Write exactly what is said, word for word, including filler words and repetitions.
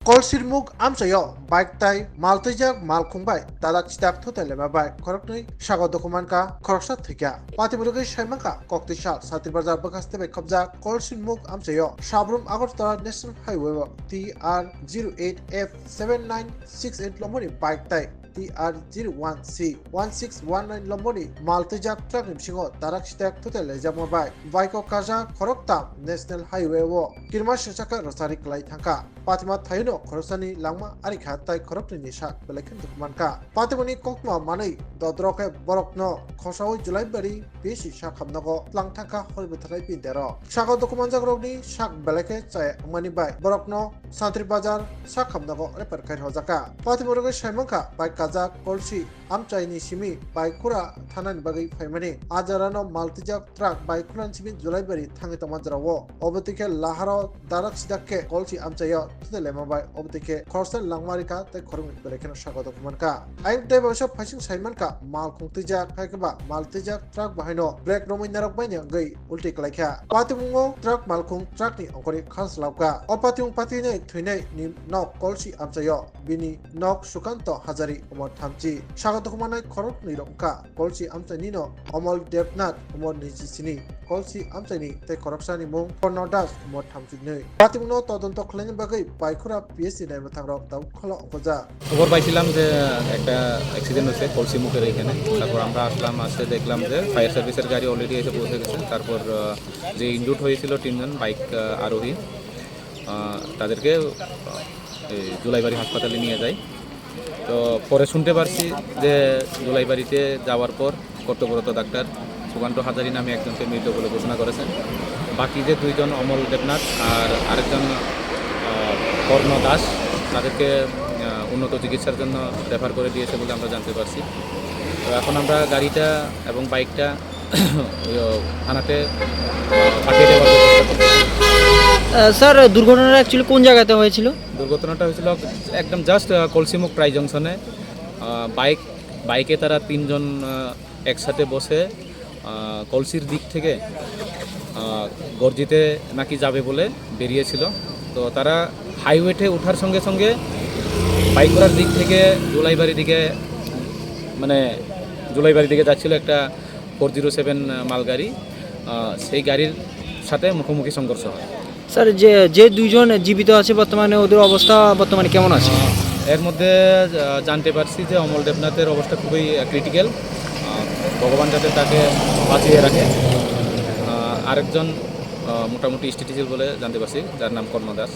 Kolsirmuk amchaio bike tai mal twijak malkhung bai tadak chitak thutai lema bai khoroknwi sago dokumankha, khoroksa thwikha. Patimurugwi saimankha koktwi sal Satri Bazar bwkhaste bai khobjak Kolsirmuk amchaio Sabrum Agartala National Highway o T R zero eight F seven nine six eight lomoni bike tai T R zero one C one six one nine lomoni mal twijak truck ni bisingo tarak sitak thutai laijakma bai bike o kajak khoroktham National Highway o kirma sechaka rwchari kwlai thangkha. Patima thayuno khoroksani langma arikha tai khoroknwi ni sak belai khe dukmankha. Patimoni koktma manwi dodro khe borokno khosaui Julaibari P S C sak hamnago tlang thangkha hori bwtharnai pindero. Saka dokumanjakrokni sak belai khe chaya wngmani bai borokno Santri Bazar sak hamnago refer khai rwjakha. Patimurugwi saimankha bai kajak Kolsi amchaini simi bai Khura thanani bagwi phaimani. A jarano mal twijak truck bai Khurani simi Julaibari thangwi tongma jorao. Obo twi khe laharo darak sidak khe Kolsi amchaio thutai lema bai obo twi khe khoroksa langma rikha tei khoroknwi belai kheno saka dokumankha. Ayang tei baisa phaising saimankha mal khung twijak hai khe ba mal twijak truck bahaino brake romwi narwk baini wngwi ulti kwlaikha. Patimungo truck malkhung truck ni ongkhorwi kha swlapkha. O patimung patinai thwinai ni nok Kolsi amchaio bini nok Sukanto Hajari umor thamchi. Saka dokumanai khoroknwi rok wngkha Kolsi amchaini no Omol Debnath umor niji sini, Kolsi amchaini tei khoroksani mung Korno Das umor thamchi nwi. Patimungno todonto khlaina bagwi Baikhura P S C naimwthangrok tabuk kholo ongkhorjak. খবর পাইছিলাম যে একটা অ্যাক্সিডেন্ট হয়েছে কলসি মুখের এখানে। তারপর আমরা আসলাম, আসতে দেখলাম যে ফায়ার সার্ভিসের গাড়ি অলরেডি এসে পৌঁছে গেছে। তারপর, আহ, যে ইনজুর্ড হয়েছিল তিনজন বাইক, আহ, আরোহী, আহ, তাদেরকে, আহ, এই জুলাইবাড়ি হাসপাতালে নিয়ে যাই। তো পরে শুনতে পারছি যে জুলাইবাড়িতে যাওয়ার পর কর্তব্যরত ডাক্তার সুকান্ত হাজারি নামে একজনকে মৃত বলে ঘোষণা করেছেন। বাকি যে দুইজন অমল দেবনাথ আর আরেকজন, আহ, কর্ণ দাস, তাদেরকে, আহ, উন্নত চিকিৎসার জন্য রেফার করে দিয়েছে বলে আমরা জানতে পারছি। তো এখন আমরা গাড়িটা এবং বাইকটা ওই, আহ, থানাতে, আহ, পাঠিয়ে দেওয়ার ব্যবস্থা করছি। আহ, স্যার, দুর্ঘটনাটা অ্যাকচুয়ালি কোন জায়গাতে হয়েছিল? দুর্ঘটনাটা হয়েছিল একদম জাস্ট, আহ, কলসিমুখ ট্রাই জংশনে। আহ, বাইক, বাইকে তারা তিনজন, আহ, একসাথে বসে, আহ, কলসির দিক থেকে, আহ, গর্জিতে নাকি যাবে বলে বেরিয়েছিল। তো তারা হাইওয়েতে ওঠার সঙ্গে সঙ্গে বাইক ঘোড়ার দিক থেকে জুলাইবাড়ি দিকে, মানে, জুলাইবাড়ি দিকে যাচ্ছিল একটা ফোর জিরো সেভেন মালগাড়ি, আহ, সেই গাড়ির সাথে মুখোমুখি সংঘর্ষ হয়। স্যার, যে, যে দুইজন জীবিত আছে বর্তমানে, ওদের অবস্থা বর্তমানে কেমন আছে? আহ, এর মধ্যে, আহ, জানতে পারছি যে অমল দেবনাথের অবস্থা খুবই, আহ, ক্রিটিক্যাল। আহ, ভগবান যাতে তাকে বাঁচিয়ে রাখে। আহ, আরেকজন, আহ, মোটামুটি স্থিতিশীল বলে জানতে পারছি, যার নাম কর্ণ দাস।